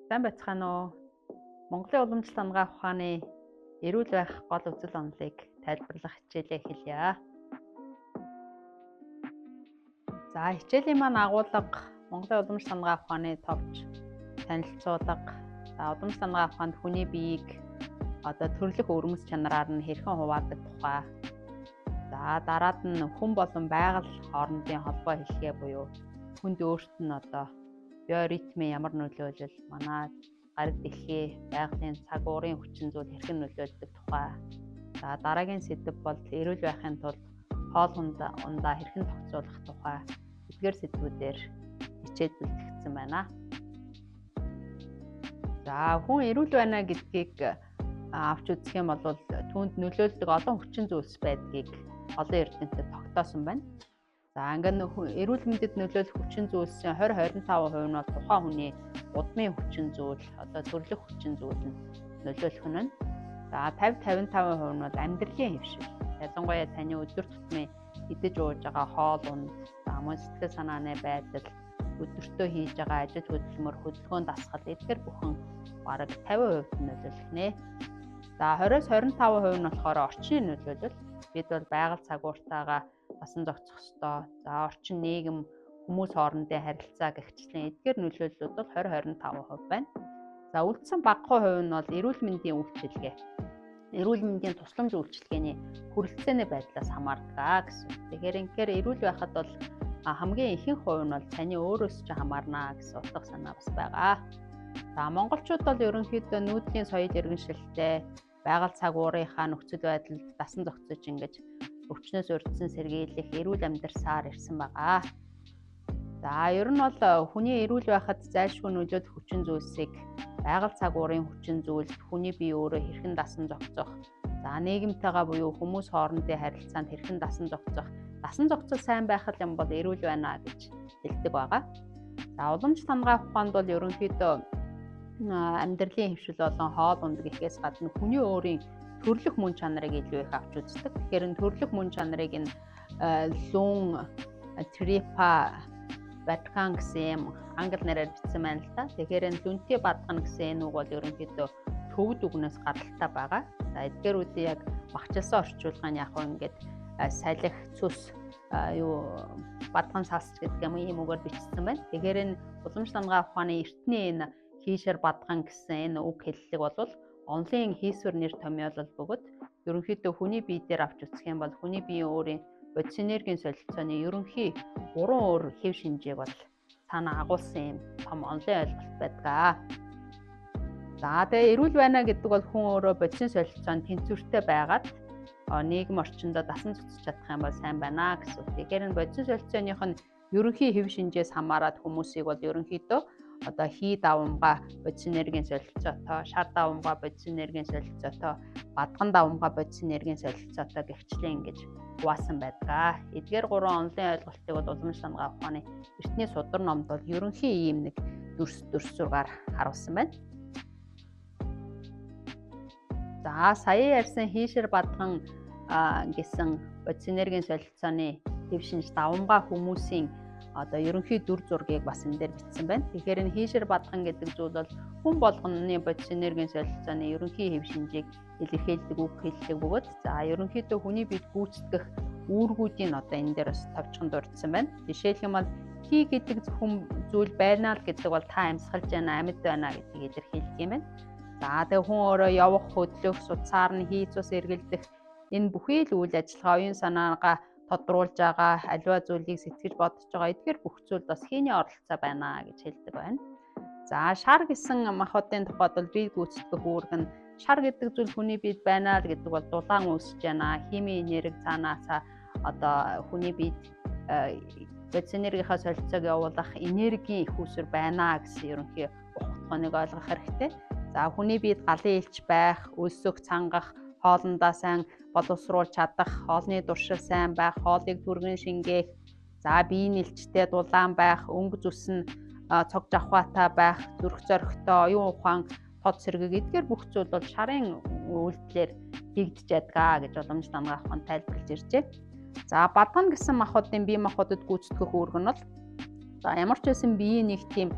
Сайн байцгаана уу? Монголын уламжлалт анагаах ухааны эрүүл байх гол үзэл онолыг тайлбарлах хичээлээ эхэлье. За, хичээлийн маань агуулга Монголын уламжлалт анагаах ухааны товч танилцуулга, за уламжлалт анагаах ухаанд хүний биеийг одоо төрлөх өвөрмөц чанараар нь хэрхэн хуваадаг тухай, за дараад нь хүн болон байгаль хоорондын холбоо хэлхээ буюу хүнд өөрт нь одоо биоритмийн ямар нөлөөлөл, манай гариг дэлхий, байгалийн цаг уурын хүчин зүйл хэрхэн нөлөөлдөг тухай. За дараагийн сэдэв бол эрүүл байхын тулд хоол ундаа хэрхэн зохицуулах тухай эдгээр сэдвүүдээр хичээл бэлтгэгдсэн байна. За хүн эрүүл байна гэдгийг авч үзэх юм бол түүнд нөлөөлдөг олон хүчин зүйлс байдгийг олон эрдэмтэд тогтоосон байна. За ингээд эрүүл мэндэд нөлөөлөх хүчин зүйлсийн 20 25% нь бол тухайн хүний удмын хүчин зүйл, одоо төрлөх хүчин зүйл нь нөлөөлөх нь байна. За 50 55% нь бол амьдралын хэвшил. Ялангуяа таны өдөр тутмын идэж ууж байгаа хоол унд, за мөн сэтгэл санааны байдал, өдөртөө хийж байгаа ажил хөдөлмөр, хөдөлгөөн дасгал эдгээр бүхэн бараг 50% нь нөлөөлөх нэ. За 20-с 25% нь болохоор орчны нөлөөлөл. Бид бол байгаль цагууртайгаа дасан зохицох ёстой. За орчин, нийгэм, хүмүүс хоорондын харилцаа гэгчлэн эдгээр нөлөөллүүд бол 20 25% байна. За үлдсэн багахан хувь нь бол эрүүл мэндийн үйлчилгээ. Эрүүл мэндийн тусламж үйлчилгээний хүрэлцээний байдлаас хамаардаг гэсэн. Тэгэхээр ингээр эрүүл байхад бол хамгийн ихэнх хувь нь бол таны өөрөөс ч хамаарна гэсэн утга санаа бас байгаа. За монголчууд бол ерөнхийдөө нүүдлийн соёл иргэншилтэй, байгаль цаг уурынхаа нөхцөл байдалд дасан зохицож ингэж өвчнөөс урьдчилан сэргийлэх эрүүл амьдарсаар ирсэн байгаа. За ер нь бол хүний эрүүл байхад зайлшгүй нөлөөлөх хүчин зүйлсийг байгаль цаг уурын хүчин зүйл, хүний бие өөрөө хэрхэн дасан зохицох, за нийгэмтэйгээ буюу хүмүүс хоорондын харилцаанд хэрхэн дасан зохицох, дасан зохицол сайн байх юм бол эрүүл байна гэж хэлдэг байгаа. За уламжлалт анагаах ухаанд бол ерөнхийдөө амьдралын хэвшил болон хоол унд гэхээс гадна хүний өөрийн төрлөх мөн чанарыг илүү их авч үздэг. Тэгэхээр энэ төрлөх мөн чанарыг энэ лүн трипа Ватикан гэсэн юм англи нэрээр бичсэн байна л та. Тэгэхээр энэ лүнти бадгана гэсэн энэ үг бол ерөнхийдөө төвд үгнээс гаралтай байгаа. За эдгээрүүдийн яг багчилсан орчуулга нь яг хөө ингээд салхи, цөс, юу бадган сасч гэдэг юм ийм үгээр бичсэн байна. Тэгэхээр энэ уламжлал анагаах ухааны эртний энэ хийшэр бадган гэсэн энэ үг хэллэг бол онлын хийсвэр нэр томьёолол бөгөөд ерөнхийдөө хүний бие дээр авч үзэх юм бол хүний биеийн өөрийн бодис энергийн солилцооны ерөнхий гурван өөр хэв шинжээг бол цаана агуулсан юм том онлын ойлголт байдаг. За тэгээ эрүүл байна гэдэг бол хүн өөрөө бодисын солилцоонд тэнцвэртэй байгаад нийгэм орчиндөө дасан зохицож чадах юм бол сайн байна гэсэн үг. Тэгэхээр энэ бодисын солилцооных нь ерөнхий хэв шинжээс хамаарат хүмүүсийг бол ерөнхийдөө одоо хий давамгай бодис энергийн солилцоотой, шар давамгай бодис энергийн солилцоотой, бадган давамгай бодис энергийн солилцоотой гэгчлэн ингэж хуваасан байдаг. Эдгээр гурван онлын ойлголтыг бол уламжлал анагаах ухааны эртний судар номд бол ерөнхий ийм нэг дүрс зургаар харуулсан байна. За сая ярьсан хийшэр бадган гэсэн бодис энергийн солилцооны хэв шинж давамгай хүмүүсийн одоо ерөнхий дүр зургийг бас энэ дээр бичсэн байна. Тэгэхээр энэ хийшэр бадган гэдэг зүйл бол хүн болгоны бодис энергийн солилцооны ерөнхий хэв шинжийг илэрхийлдэг үг хэллэг бөгөөд за ерөнхийдөө хүний биед гүйцэтгэх үүргүүдийн одоо энэ дээр бас товчхон дурдсан байна. Жишээлх юм бол хий гэдэг зөвхөн зүйл байна л гэдэг бол та амьсгалж байна, амьд байна гэдгийг илэрхийлдэг юм байна. За тэгээ хүн өөрөө явах, хөдлөх, судсаар нь хий цус эргэлдэх энэ бүхий л үйл ажиллагаа оюун санаагаа тодруулж байгаа, аливаа зүйлийг сэтгэж бодож байгаа эдгээр бүх зүйл бас хийний оролцоо байна гэж хэлдэг байна. За шар гэсэн махбодын тухайд бол бие гүйцэтгэх үүрэг нь шар гэдэг зүйл хүний биед байна л гэдэг бол дулаан үүсэж байна. Химийн энерги цаанаасаа одоо хүний биед бодис энергийнхаа солилцоог явуулах энергийн их үүсвэр байна гэсэн ерөнхий ухааныг ойлгох хэрэгтэй. За хүний биед галын элч байх, өлсөх, цангах, хоолундаа сайн боловсруулж чадах, хоолны туршил сайн байх, хоолыг түргэн шингээх, за биеийн элчтэй дулаан байх, өнгө зүс нь цог жавхаатай байх, зүрх зоригтой, оюун ухаан тод сэргийг эдгээр бүх зүйл бол шарын үйлдэлээр хийгдэж ядгаа гэж уламжлалт анагаах ухаан тайлбарлаж иржээ. За бадган гэсэн махбодын бие махбодод гүйцэтгэх үүрэг нь бол за ямар ч байсан биеийн нэг тийм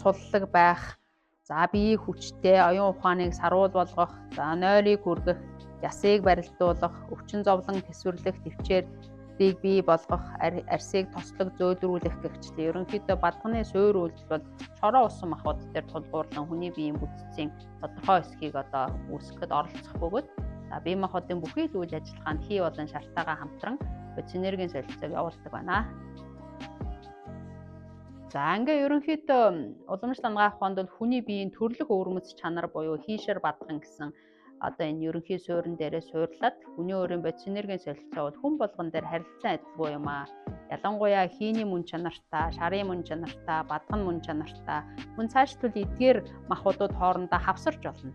цуллаг байх, За биеийг хүчтэй, оюун ухааныг саруул болгох, за нойрыг хүргэх, ясыг барилдуулах, өвчин зовлон тэсвэрлэх, төвчээрийг бий болгох, арсыг тослог зөөлрүүлэх гэгчлээ. Ерөнхийдөө бадганы суур үйлдэл бол шороо усан махбод дээр тулгуурлан хүний биеийн бүтцийн тодорхой хэсгийг одоо үүсгэхэд оролцох бөгөөд за бие махбодын бүхий л үйл ажиллагаанд хий болон шартаагаа хамтран энергийн солилцоог явуулдаг байна. За ингээ ерөнхийдөө уламжлал анагаах ухаанд бол хүний биеийн төрлөх өвөрмөц чанар буюу хийшэр бадган гэсэн одоо энэ ерөнхий суурин дээрээ суурлаад хүний өөрийн бодис энергийн солилцоо бол хүн болгон дээр харилцан адилгүй юм аа. Ялангуяа хийний мөн чанартай, шарын мөн чанартай, бадган мөн чанартай, мөн цаашлбал эдгээр махбодууд хоорондоо хавсарч болно.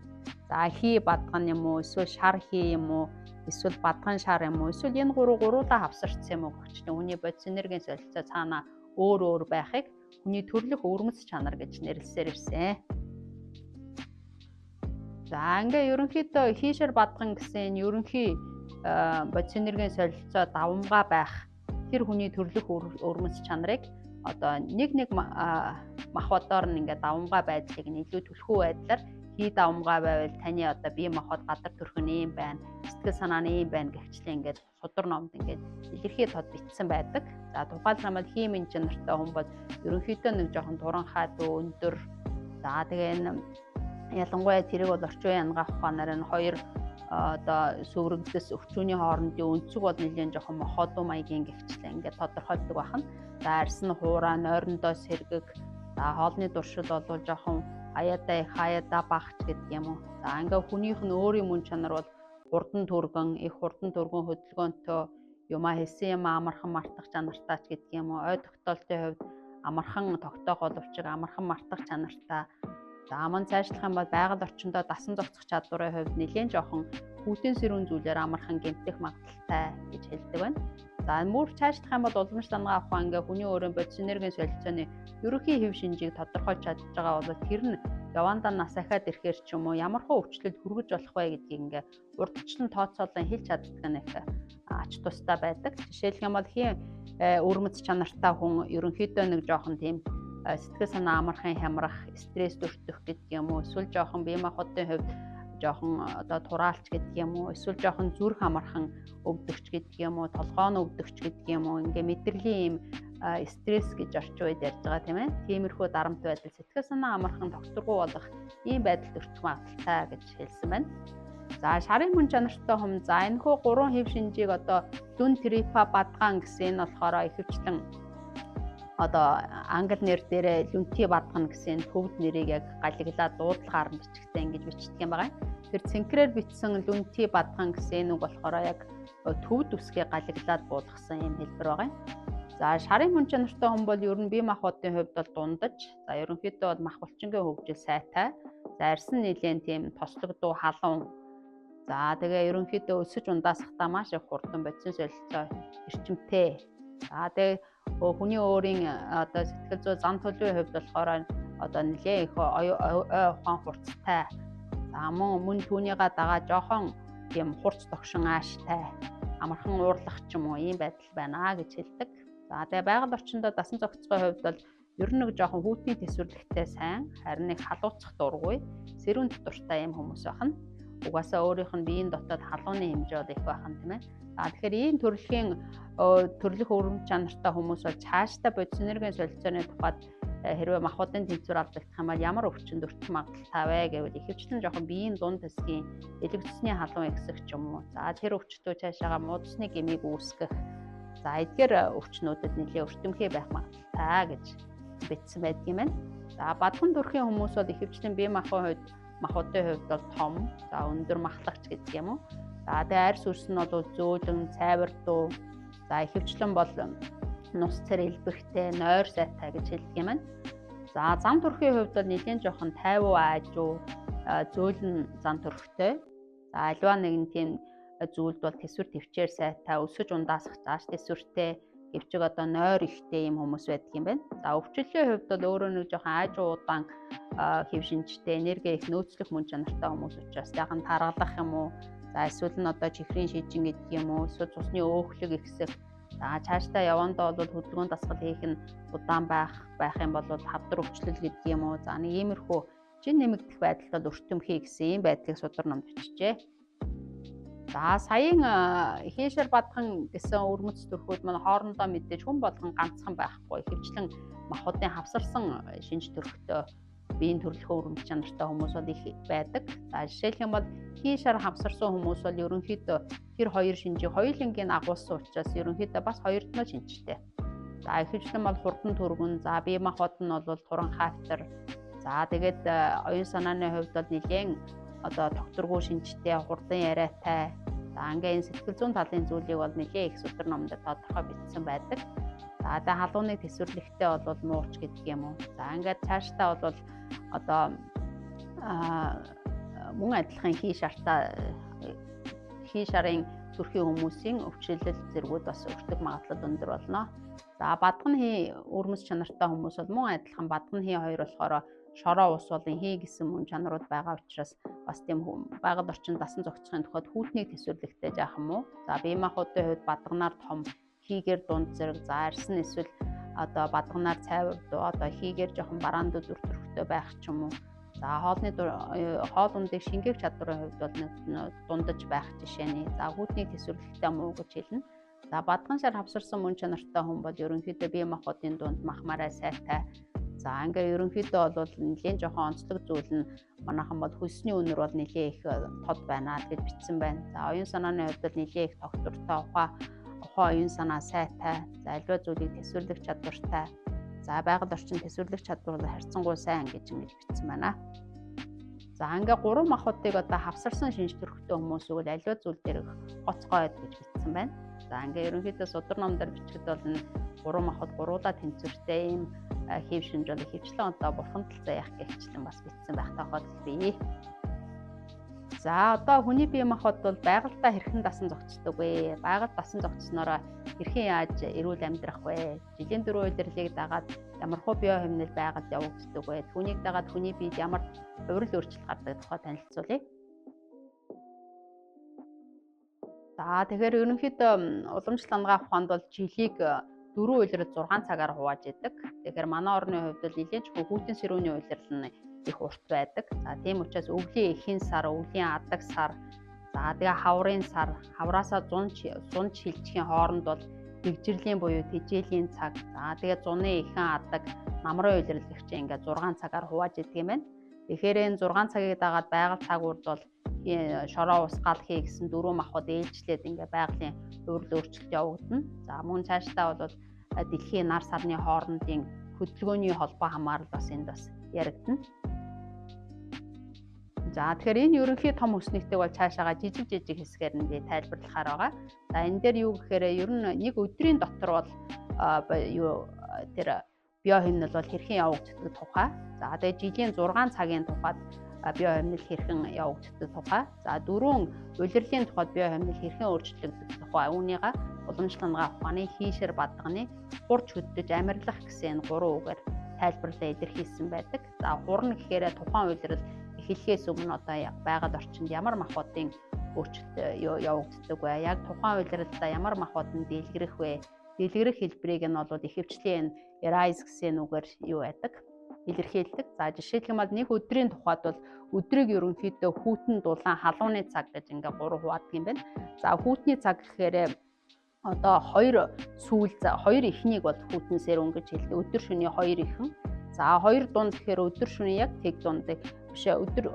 За хий бадган юм уу, эсвэл шар хий юм уу, эсвэл бадган шар юм уу, эсвэл энэ гурав гуруулаа хавсарчсан юм уу гэх чинь хүний бодис энергийн солилцоо цаана өөр өөр байхыг хүний төрлөх өвөрмөц чанар гэж нэрлсээр ирсэн. За ингээ ерөнхийдөө хийшэр бадган гэсэн энэ ерөнхий бодис энергийн солилцоо давамгай байх тэр хүний төрлөх өвөрмөц чанарыг одоо нэг нэг махбодоор нь ингээ давамгай байдлыг нь илүү түлхүү байдлаар хий давамгай байвал таны одоо бие махбод гадар төрх нь ийм байна, сэтгэл санаа нь ийм байна гэгчлээ ингээд судар номд ингээд илэрхий тод бичсэн байдаг. За тухайлбар нь бол хий мэн чанартай хүн бол ерөнхийдөө нэг жоохон туранхай дүү өндөр. За тэгээ энэ ялангуяа тэрийг бол орчин үеийн анагаах ухаанаар энэ хоёр одоо сүрэгдэс өвчүүний хоорондын өнцөг бол нэлээд жоохон мохоодуу маягийн гэгчлээ ингээд тодорхойлдог байна. За арьс нь хуурай, нойрондоо сэргэг, за хоолны туршил бол жоохон аяада их хаяада багч гэдэг юм уу. За ингээ хүнийх нь өөрийн мөн чанар бол хурдан түргэн, их хурдан түргэн хөдөлгөөнтэй, юмаа хэлсэн юм амархан мартах чанартай ч гэдэг юм уу. Ой тогтоолтын хувьд амархан тогтоох боловч амархан мартах чанартай. За мөн цаашлах юм бол байгаль орчиндөө дасан зохицох чадварын хувьд нэлээд жоохон хүйтэн сэрүүн зүйлээр амархан гэмтэх магадлалтай гэж хэлдэг байна. За мөр цаашлах юм бол уламжлал анагаах ухаан ингээ хүний өөрийн бодис энергийн солилцооны ерөнхий хэв шинжийг тодорхойлж чадж байгаа бол тэр нь явандаа нас ахаад ирэхээр ч юм уу ямар хуу өвчлөлд хүргэж болох вэ гэдгийг ингээ урдчлан тооцоолон хэлж чаддаг нь их ач тустай байдаг. Жишээлх юм бол хийн өвөрмөц чанартай хүн ерөнхийдөө нэг жоохон тийм сэтгэл санаа амархан хямрах, стресс өртөх гэдэг юм уу, эсвэл жоохон бие махбодын хувьд жоохон одоо тураалч гэдэг юм уу, эсвэл жоохон зүрх амархан өвдөгч гэдэг юм уу, толгой нь өвдөгч гэдэг юм уу, ингээ мэдрэлийн ийм стресс гэж орчин үед ярьж байгаа тийм ээ. Тиймэрхүү дарамт байдал сэтгэл санаа амархан тогтворгүй болох ийм байдалд өртөх магадлалтай гэж хэлсэн байна. За шарын мөн чанартай хүм за энэхүү гурван хэв шинжийг одоо дүн трипа бадгаан гэсэн энэ болохоор ихэвчлэн одоо англи нэр дээрээ лүнти бадгана гэсэн төвд нэрийг яг галаглаад дуудлагаар нь бичгтээ ингэж бичдэг юм байгаа. Тэр цэнхрээр бичсэн лүнти бадган гэсэн энэ үг болохоор яг төвд үсгийг галаглаад буулгасан юм хэлбэр байгаа юм. За шарын мөн чанартай хүн бол ер нь бие махбодын хувьд бол дундаж. За ерөнхийдөө бол мах булчингийн хөгжил сайтай. За арьс нь нэлээд тийм тослогдуу халуун. За тэгээ ерөнхийдөө өсөж ундаасахдаа маш их хурдан бодисын солилцоо эрчимтэй. За тэгээ хүний өөрийн одоо сэтгэл зүй зан төлөвийн хувьд болохоор одоо нэлээд их ой ухаан хурцтай. За мөн түүнийгээ дагаа жоохон тийм хурц догшин ааштай, амархан уурлах ч юм уу ийм байдал байна гэж хэлдэг. За тэгээ байгаль орчиндөө дасан зохицохын хувьд бол ер нь нэг жоохон хүүтний тэсвэрлэгтэй сайн, харин нэг халууцах дургүй, сэрүүнд дуртай юм хүмүүс байна. Угаасаа өөрийнх нь биеийн дотоод халууны хэмжээ бол их байх нь тийм ээ. За тэгэхээр ийм төрөлхийн төрлөх өрөм чанартай хүмүүс бол цаашдаа бодис энергийн солилцооны тухайд хэрвээ махбодын тэнцвэр алдагдах юм бол ямар өвчнөд өртөх магадлалтай вэ гэвэл ихэвчлэн жоохон биеийн дунд хэсгийн элэг цэсний халуун ихсэх ч юм уу. За тэр өвчтөө цаашаага муудсны гэмийг үүсгэх. За эдгээр өвчнүүдэд нэлээд өртөмхий байх магадлалтай гэж бичсэн байдаг юм байна. За бадган төрхийн хүмүүс бол ихэвчлэн бие махбодын хувьд бол том, за өндөр махлагч гэдэг юм уу. За тэгээ арьс үс нь бол зөөлөн, цайвар дуу. За ихэвчлэн бол нус цэр элбэгтэй, нойр сайтай гэж хэлдэг юм байна. За зам төрхийн хувьд бол нэлээд жоохон тайвуу аажуу, зөөлөн зам төрхтэй. За альва нэгэн тийм зүйлд бол тэсвэр төвчээр сайтай, өсөж ундаасах зааш тэсвэртэй, гэвчэг одоо нойр ихтэй юм хүмүүс байдаг юм байна. За өвчлөлийн хувьд бол өөрөө нэг жоохон аажуу удаан хэв шинжтэй, энерги их нөөцлөх мөн чанартай хүмүүс учраас яхан таргалах юм уу? За эсвэл нь одоо чихрийн шижин гэдэг юм уу? Эсвэл цусны өөхлөг ихсэх. За цаашдаа явандаа бол хөдөлгөөн дасгал хийх нь удаан байх юм бол хавдар өвчлөл гэдэг юм уу? За нэг иймэрхүү Жин нэмэгдэх байдалд бол өртөмхий гэсэн ийм байдлыг судар номд бичжээ. За саяын хийшэр бадхан гэсэн өвөрмөц төрхүүд маань хоорондоо мэдээж хүн болгон ганцхан байхгүй. Ихэвчлэн махбодын хавсарсан шинж төрхтөө биеийн төрөлхөө өрөмж чанартай хүмүүс бол их байдаг. За жишээлх юм бол хий шар хавсарсан хүмүүс бол ерөнхийдөө тэр хоёр шинжийг хоёулангийг агуулсан учраас ерөнхийдөө бас хоёрдмол шинжтэй. За ихэвчлэн бол хурдан түргэн, за бие махбод нь бол туран хафтер. За тэгээд оюун санааны хувьд бол нэлээн одоо тогтворгүй шинжтэй, хурдан яриатай. За ингээ энэ сэтгэл зүйн талын зүйлийг бол нэлээн их судар номдор тодорхой бичсэн байдаг. За тэгээ халууныг төсвөрлөхтэй бол мууч гэдэг юм уу. За ингээд цаашдаа бол одоо мөн адилхан хий шартаа хий шарын төрхийн хүмүүсийн өвчлөл зэргүүд бас өртөг магадлал өндөр болно. За бадган хий өвөрмөц чанартай хүмүүс бол мөн адилхан бадган хий хоёр болохоор шороо ус болон хий гэсэн мөн чанарууд байгаа учраас бас тийм байгаль орчин дасан зохицохын тухайд хүүтнийг төсвөрлөхтэй жаахан муу. За бие махбодын хувьд бадганаар том, хийгээр дунд зэрэг, за арьсан эсвэл одоо бадганаар цайвар одоо хийгээр жоохон бараанд дүр төрхтэй байх ч юм уу. За хоолны хоол ундыг шингээх чадварын хувьд бол дундаж байх жишээний. За хүүтнийг төсвөрлөлттэй муу гэж хэлнэ. За бадган шар хавсарсан мөн чанартай хүн бол ерөнхийдөө бие махбодын дунд махмаараа сайтай. За ингээ ерөнхийдөө бол нэлээд жоохон онцлог зүйл нь манайхан бол хөлсний үнэр бол нэлээд их тод байна гэж бичсэн байна. За оюун санааны хувьд бол нэлээд их тогтвортой, ухаан оюун санаа сайтай, за аливаа зүйлийг төсвөрлөх чадвартай. За байгаль орчин төсвөрлөх чадвар бол харьцангуй сайн гэж ингэж бичсэн байна. За ингээ гурван махбодыг одоо хавсарсан шинж төрхтэй хүмүүс үгэл аливаа зүйл дээр гоцгой гэж бичсэн байна. За ингээ ерөнхийдөө судар ном дээр бичгэд бол энэ гурван махбод гуруула тэнцвэртэй ийм хэв шинж бол ихэвчлэн одоо бурхан талцаа яах гэгчлэн бас бичсэн байх тохиолдол бий. За одоо хүний бие махбод бол байгальдаа хэрхэн дасан зохицдог вэ? Байгаль дасан зохицсноороо хэрхэн яаж эрүүл амьдрах вэ? Жилийн дөрвөн улирлыг дагаад ямархуу био хэмнэл байгальд явагддаг вэ? Түүнийг дагаад хүний биед ямар хувирал өөрчлөлт гардаг тухай танилцуулъя. За тэгэхээр ерөнхийдөө уламжлал анагаах ухаанд бол жилийг дөрвөн улирал 6 цагаар хувааж идэг. Тэгэхээр манай орны хувьд бол нэлээд чухал хүйтэн сэрүүний улирал нь их урт байдаг. За тийм учраас өвлийн эхэн сар, өвлийн адаг сар, за тэгээ хаврын сар, хавраасаа 100 шилжихийн хооронд бол дэгжирлийн буюу тэжээлийн цаг. За тэгээ зуны эхэн адаг, намрын улирал гэх чинь ингээд 6 цагаар хувааж идэг юм байна. Тэгэхээр энэ 6 цагийг дагаад байгаль цагуурд бол шороо ус гал хий гэсэн дөрвөн махбод ээлжлээд ингээ байгалийн хувирал өөрчлөлт явагдана. За мөн цаашдаа бол дэлхийн нар сарны хоорондын хөдөлгөөний холбоо хамаарал бас энд бас яригдана. За тэгэхээр энэ ерөнхий том өснөгтэйг бол цаашаага жижиг жижиг хэсгээр нь би тайлбарлахаар байгаа. За энэ дээр юу гэхээр ер нь нэг өдрийн дотор бол юу тэр био хэмнэл бол хэрхэн явагддаг тухай. За тэгээ жилийн 6 цагийн тухайд био хэмнэл хэрхэн явагддаг тухай. За дөрвөн улирлын тухайд био хэмнэл хэрхэн өөрчлөгддөг тухай. Үүнийгээ уламжлал анагаах ухааны хийшэр бадганы хурж хөдөж амирлах гэсэн энэ гурван үгээр тайлбарлаа илэрхийлсэн байдаг. За хурна гэхээр тухайн улирал эхлэхээс өмнө одоо байгаль орчинд ямар махбодын өөрчлөлт явагддаг вэ? Яг тухайн улиралдаа ямар махбод нь дэлгэрэх вэ? Дэлгэрэх хэлбэрийг нь бол ихэвчлэн rise гэсэн үгээр юу байдаг? Илэрхийлдэг. За жишээлх юм бол нэг өдрийн тухайд бол өдрийг ерөнхийдөө хүйтэн, дулаан, халууны цаг гэж ингээ гурав хуваадаг юм байна. За хүйтний цаг гэхээр одоо хоёр сүүл хоёр эхнийг бол хүйтэн сэрүүн гэж хэлдэг. Өдөр шөнийн хоёр ихэн. За хоёр дунд гэхээр өдөр шөнийн яг тэг дундыг биш өдөр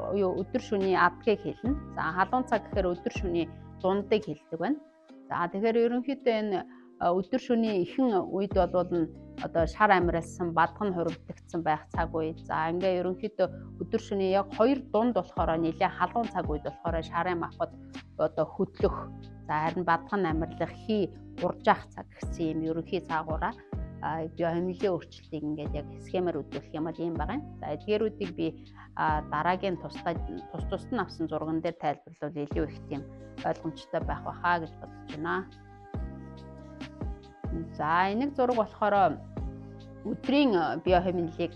өдөр шөнийн адгийг хэлнэ. За халуун цаг гэхээр өдөр шөнийн дундыг хэлдэг байна. За тэгэхээр ерөнхийдөө энэ өдөр шөнийн ихэн үед бол нь одоо шар амралсан, бадган хуримтлагдсан байх цаг үе. За ингээ ерөнхийдөө өдөр шөнийн яг хоёр дунд болохоор нэлээ халуун цаг үед болохоор шарын махбод одоо хөдлөх, за харин бадган амарлах, хий уржаах цаг гэсэн юм ерөнхий цаагаараа биохимилийн өөрчлөлтийг ингээд яг схемээр үзүүлэх юм бол ийм байгаа юм. За эдгээрүүдийг би дараагийн тусдаа тус тусад нь авсан зурган дээр тайлбарлавал илүү их тийм ойлгомжтой байх байхаа гэж бодож байна. За энийг зураг болохоор өдрийн биохимийлийг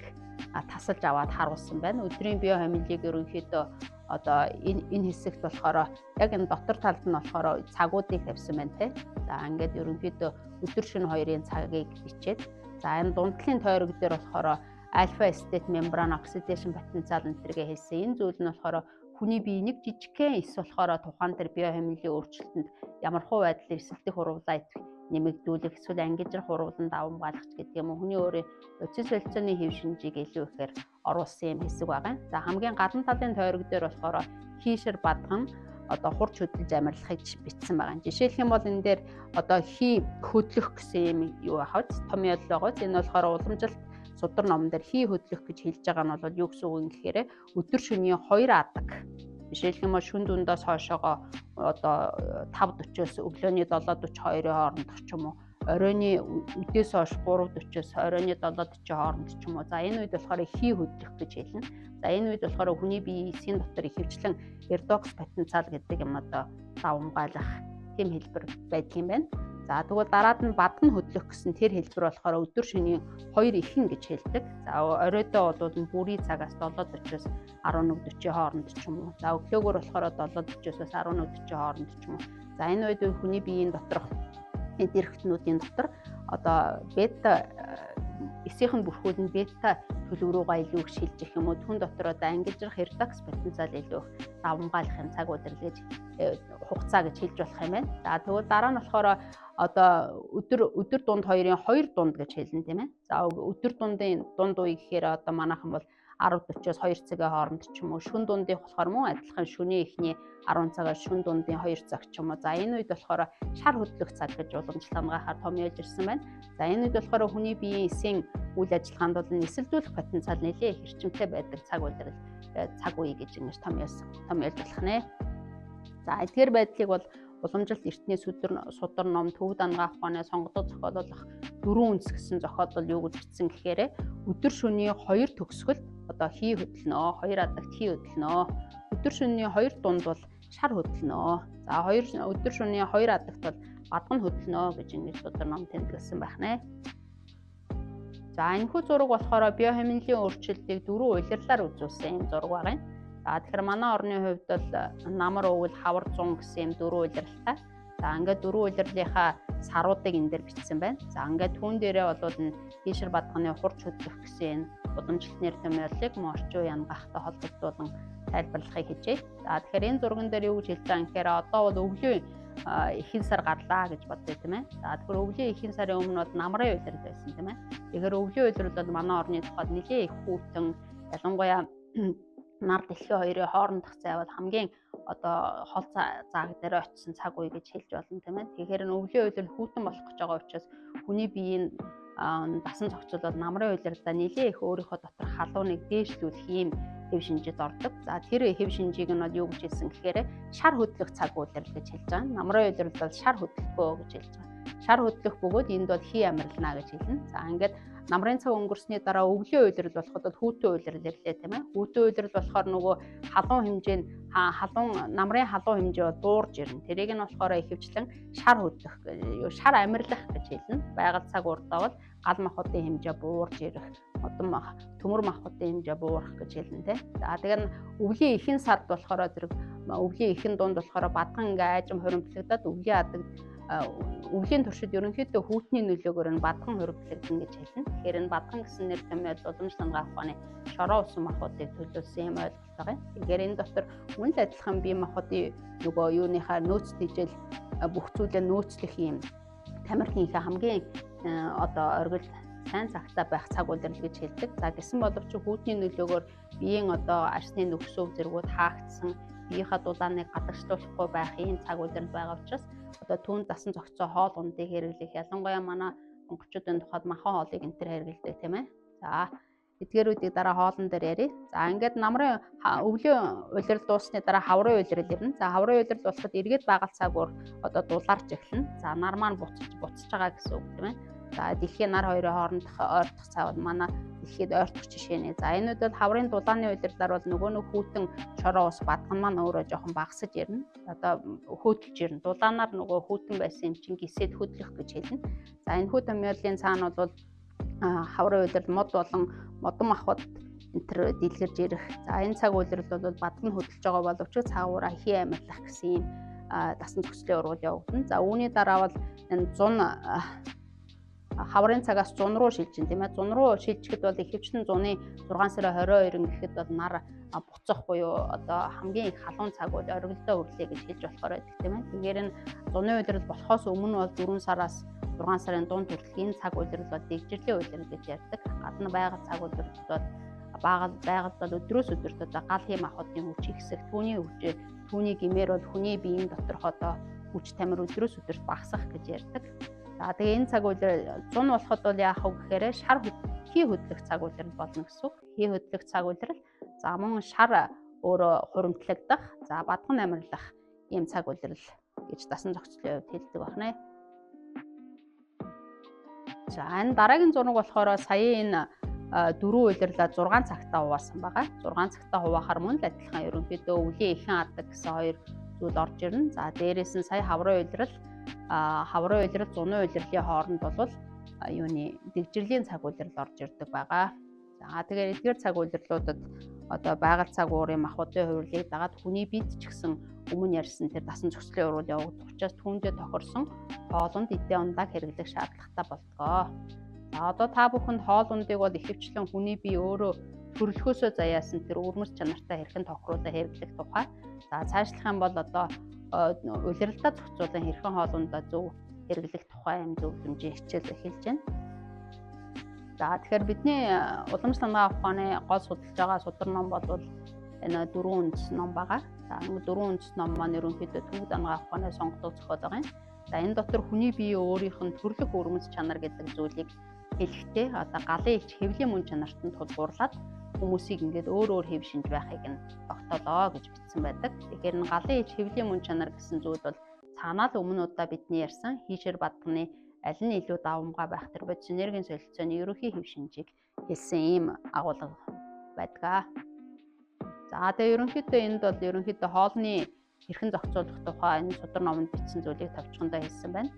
тасалж аваад харуулсан байна. Өдрийн биохимийлийг ерөнхийдөө одоо энэ хэсэгт болохоор яг энэ дотор талд нь болохоор цагуудыг тавьсан байна те. За ингээд ерөнхийдөө өдөр шөнө хоёрын цагийг бичээд, за энэ дундлын тойрог дээр болохоор Альфа state membrane oxidation потенциал энэ төргээ хэлсэн. Энэ зүйл нь болохоор хүний бие нэг жижигхэн эс болохоор тухайн тэр биохимилийн өөрчлөлтөнд ямархуу байдлаар эсэлдэх урвалаа нэмэгдүүлэх, эсвэл ангижрах урвалан давамгайлах гэдэг юм уу, хүний өөрийн процесс солилцооны хэв шинжийг илүү ихээр оруулсан юм хэсэг байгаа. За, хамгийн гадна талын тойрог дээр болохоор хийшэр бадган одоо хурж хөдөлж амарлахыг бичсэн байгаа. Жишээлх юм бол энэ дээр одоо хий хөдлөх гэсэн юм юу байх вэ? Томьёолол байгаа. Энэ болохоор уламжлалт судар номон дээр хий хөдлөх гэж хэлж байгаа нь бол юу гэсэн үг юм гэхээр өдөр шөнийн 2 адаг. Жишээлх юм бол шүн дундаас хойшоогоо одоо 5:40-оос өглөөний 7:42-ийн хоорондох ч юм уу, оройны үдээс хойш 3:40-оос оройны 7:40 хооронд ч юм уу. За, энэ үед болохоор хий хөдлөх гэж хэлнэ. За, энэ үед болохоор хүний биеийн эсийн дотор ихэвчлэн редокс потенциал гэдэг юм одоо давамгайлах тийм хэлбэр байдаг юм байна. За, тэгвэл дараад нь бадган хөдлөх гэсэн тэр хэлбэр болохоор өдөр шөнийн 2 ихэн гэж хэлдэг. За, оройдоо бол бүрийн цагаас 7:40-оос 11:40 хооронд ч юм уу. За, өглөөгөр болохоор 7:40-оос 11:40 хооронд ч юм уу. За, энэ үед хүний биеийн доторх эд эрхтнүүдийн дотор одоо бета эсийнх нь бүрхүүл нь бета төлөв рүүгээ илүү их шилжих юм уу, түн дотор одоо ангижрах редокс потенциал илүү их давамгайлах юм цаг улирал гэж, хугацаа гэж хэлж болох юм байна. За, тэгвэл дараа нь болохоор одоо өдөр дунд хоёрын хоёр дунд гэж хэлнэ, тийм ээ. За, өдөр дундын дунд үе гэхээр одоо манайхан бол 10:40-оос 2 цагийн хооронд ч юм уу, шүн дундын болохоор мөн адилхан шөнийн эхний 10 цагаас шүн дундын 2 цаг ч юм уу. За, энэ үед болохоор шар хөдлөх цаг гэж уламжлал хамгаахаар томьёолж ирсэн байна. За, энэ үед болохоор хүний биеийн эсийн үйл ажиллагаанд бол нисэлдүүлэх потенциал нэлээд их эрчимтэй байдаг цаг улирал, цаг үе гэж ингэж томьёолж болох нэ. За, эдгээр байдлыг бол уламжлалт эртний судар ном, Төвд ангаах ухааны сонгодог зохиол болох дөрвөн үндэс гэсэн зохиол юу гэж бичсэн гэхээр өдөр шөнийн хоёр төгсгөлд одоо хий хөдлөнө, хоёр адагт хий хөдлөнө. Өдөр шөнийн хоёр дунд бол шар хөдлөнө. За, хоёр өдөр шөнийн хоёр адагт бол бадган хөдлөнө гэж ингэж судар ном тэмдэглэсэн байх нэ. За, энэхүү зураг болохоор биохимилийн өөрчлөлтийг дөрвөн улирлаар үзүүлсэн юм зураг байгаа юм. За, тэгэхээр манай орны хувьд бол намар, өвөл, хавар, зун гэсэн юм дөрвөн улиралтай. За, ингээд дөрвөн улирлынхаа саруудыг энэ дээр бичсэн байна. За, ингээд түүн дээрээ бол энэ хийшэр бадганы хурж хөдлөх гэсэн энэ уламжлалт нэр томьёоллыг мөн орчин үеийн анагаахтай холбогдуулан тайлбарлахыг хичээе. За, тэгэхээр энэ зурган дээр юу гэж хэлж байгаа юм гэхээр одоо бол өвлийн ихэнх сар гарлаа гэж бодъё, тийм ээ. За, тэгэхээр өвлийн ихэнх сарын өмнө бол намрын улирал байсан, тийм ээ. Тэгэхээр өвлийн улирал бол манай орны тухайд нэлээд их хүйтэн, ялангуяа нар дэлхийн хоёрын хоорондох зай бол хамгийн одоо хол зааг дээр очисон цаг үе гэж хэлж болно, тийм ээ. Тэгэхээр нь өвлийн улирал хүйтэн болох гэж байгаа учраас хүний биеийн дасан зохицол бол намрын улиралдаа нэлээд их өөрийнхөө дотор халууныг дээшлүүлэх ийм хэв шинжид ордог. За, тэр хэв шинжийг нь бол юу гэж хэлсэн гэхээр шар хөдлөх цаг улирал гэж хэлж байгаа. Намрын улирал бол шар хөдлөхөө гэж хэлж байгаа. Шар хөдлөх бөгөөд энд бол хий амарлана гэж хэлнэ. За, ингээд намрын цаг өнгөрсний дараа өвлийн улирал болоход бол хүүтэн улирал ирлээ, тийм ээ. Хүүтэн улирал болохоор нөгөө халуун хэмжээ нь, халуун намрын халуун хэмжээ бол буурж ирнэ. Тэрийг нь болохоор ихэвчлэн шар хөдлөх, шар амирлах гэж хэлнэ. Байгаль цаг урдаа бол гал махбодын хэмжээ буурж ирэх, модон мах, төмөр махбодын хэмжээ буурах гэж хэлнэ, тийм. За, тэгэхээр өвлийн ихэнх сард болохоор зэрэг өвлийн ихэнх дунд болохоор бадган ингээ айжим хуримтлагдаад өвлийн адаг, өвлийн туршид ерөнхийдөө хүүтний нөлөөгөөр нь бадган хуримтлагдана гэж хэлнэ. Тэгэхээр энэ бадган гэсэн нэр томьёол уламжлал анагаах ухааны шороо усан махбодыг төлөөлсөн юм ойлголт байгаа юм. Тэгэхээр энэ дотор үн л адилхан бие махбодын нөгөө юуныхаа нөөц тэжээл, бүх зүйлээ нөөцлөх юм тамирхийнхаа хамгийн одоо оргил сайн цагтаа байх цаг улирал гэж хэлдэг. За, гэсэн боловч хүүтний нөлөөгөөр биеийн одоо арсны нөхсөв зэргүүд хаагдсан, биеийнхаа дулааныг гадагшлуулахгүй байх ийм цаг улирал байгаа учраас одоо түүнд дасан зохицоо хоол ундыг хэрэглэх, ялангуяа манай монголчуудын тухайд махан хоолыг энэ төр хэрэглэдэг, тийм ээ. За, эдгээрүүдийг дараа хоолн дээр ярив. За, ингээд намрын өвлийн улирал дууссаны дараа хаврын улирал ирнэ. За, хаврын улирал болоход эргээд байгаль цаг уур одоо дулаарч эхэлнэ. За, нар маань буцаж байгаа гэсэн үг, тийм ээ. За, дэлхийн нар хоёрын хоорондох ойртох цав манай дэлхийд ойртох жишээ нэ. За, энэ үед бол хаврын дулааны улирлаар бол нөгөө нэг хүүтэн шороо ус бадган маань өөрөө жоохон багасаж ирнэ. Одоо хөөтөлж ирнэ. Дулаанаар нөгөө хүүтэн байсан юм чинь гисээд хөдлөх гэж хэлнэ. За, энэ хүү томьёоллын цаана бол хаврын улирал мод болон модон махбод энэ төр дэлгэрж ирэх. За, энэ цаг улирал бол бадган хөдөлж байгаа боловч цаагаараа хий амарлах гэсэн ийм дасан зохицлын урвал явагдана. За, үүний дараа бол энэ 100 хаврын цагаас зун руу шилжин, тийм ээ. Зун руу шилжихэд бол ихэвчлэн зуны 6 сарын 22 гэхэд бол нар буцах буюу одоо хамгийн их халуун цаг бол оргилдоо өрлөө гэж хэлж болохоор байдаг, тийм ээ. Тэгэхээр энэ зуны улирал болохоос өмнө бол 4 сараас 6 сарын дунд хүртэл энэ цаг улирал бол дэгжирлийн улирал гэж ярьдаг. Гадна байгаль цаг улиралд бол байгаль бол өдрөөс өдөрт одоо гал хийм авахын хүч ихсэх, түүний хүч түүний гимээр бол хүний биеийн доторх одоо хүч тамир өдрөөс өдөрт багасах гэж ярьдаг. За тэгээ энэ цаг улирал зун болоход бол яах вэ гэхээр шар хий хөдлөх цаг улирал болно гэсэн үг. Хий хөдлөх цаг улирал, за мөн шар өөрөө хуримтлагдах, за бадган амирлах ийм цаг улирал гэж дасан зохицлын хувьд хэлдэг байна. За энэ дараагийн зураг болохоор саяын энэ дөрвөн улирлаа 6 цагтаа хуваасан байгаа. 6 цагтаа хуваахаар мөн л адилхан ерөнхийдөө өвлийн ихэн адаг гэсэн хоёр зүйл орж ирнэ. За дээрээс нь сая хаврын улирал, хаврын улирал, зуны улирлын хооронд бол юуны дэгжирлийн цаг улирал орж ирдэг байгаа. За тэгэхээр эдгээр цаг улирлуудад одоо байгаль цаг уурын махбодын хувирлыг дагаад хүний бид ч гэсэн өмнө ярьсан тэр дасан зохицлын урвал явагдах учраас түүндээ тохирсон хоолунд эдээ ундааг хэрэглэх шаардлагатай болдгоо. За одоо та бүхэнд хоол ундыг бол ихэвчлэн хүний бие өөрөө төрөлхөөсөө заяасан тэр өвөрмөц чанартай хэрхэн тохируулан хэрэглэх тухай. За цаашлах юм бол одоо улиралдаа зохицуулан хэрхэн хоол ундаа зөв хэрэглэх тухай юм зөвлөмжийн хичээл эхэлж байна. За тэгэхээр бидний уламжлал анагаах ухааны гол судалж байгаа судар ном бол энэ дөрвөн үндэс ном байгаа. За энэ дөрвөн үндэс ном маань ерөнхийдөө төвд анагаах ухааны сонгодог зохиол байгаа юм. За энэ дотор хүний бие өөрийнх нь төрлөх өвөрмөц чанар гэдэг зүйлийг хэлэхдээ одоо галын элч хэвлийн мөн чанарт нь тулгуурлаад хүмүүсийг ингээд өөр өөр хэв шинж байхыг нь тогтоолоо гэж бичсэн байдаг. Тэгэхээр энэ галын элч хэвлийн мөн чанар гэсэн зүйл бол цаанаа л өмнө удаа бидний ярьсан хийшэр бадганы аль нь илүү давамгай байх тэр бодис энергийн солилцооны ерөнхий хэв шинжийг хэлсэн ийм агуулга байдаг. За тэгээ ерөнхийдөө энд бол ерөнхийдөө хоолны хэрхэн зохицуулах тухай энэ судар номонд бичсэн зүйлийг товчхондоо хэлсэн байна.